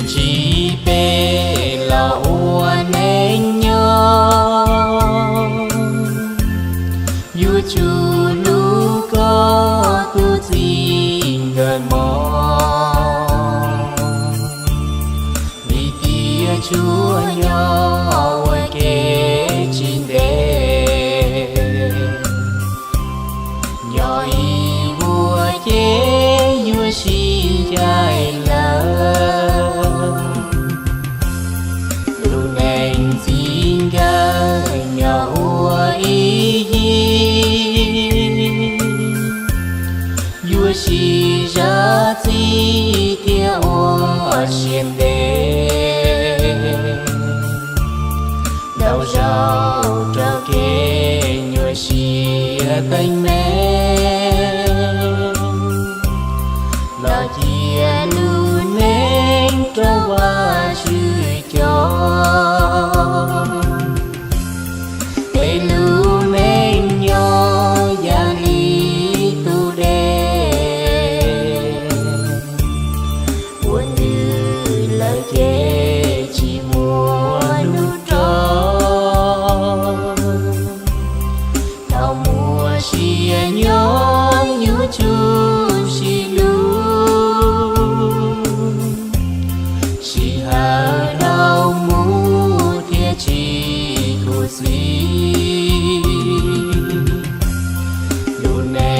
Tsis peb los ua neej nyob, yuav tsum hlub koj tus txiv nkawd mog, vim tias tsuas nyob ua ke tsis ntev, nyob ib vuag ces yuav sib ncaim lawm. Lub neej txij nkawm nyob ua ib yig, yuav sib zam txim thiab ua siab ntev. Ntau zaus raug kev nyuaj siab teeb meem, los cia lub neej rau Vajtswv coj. Peb lub neej nyob yam li tus dej, puag ntws lawm ces tsis muaj hnub rov. Thaum muaj sia nyob yuav tsum sib hlub, sij hawm dhau mus thiaj tsis khuv xim. Lub neej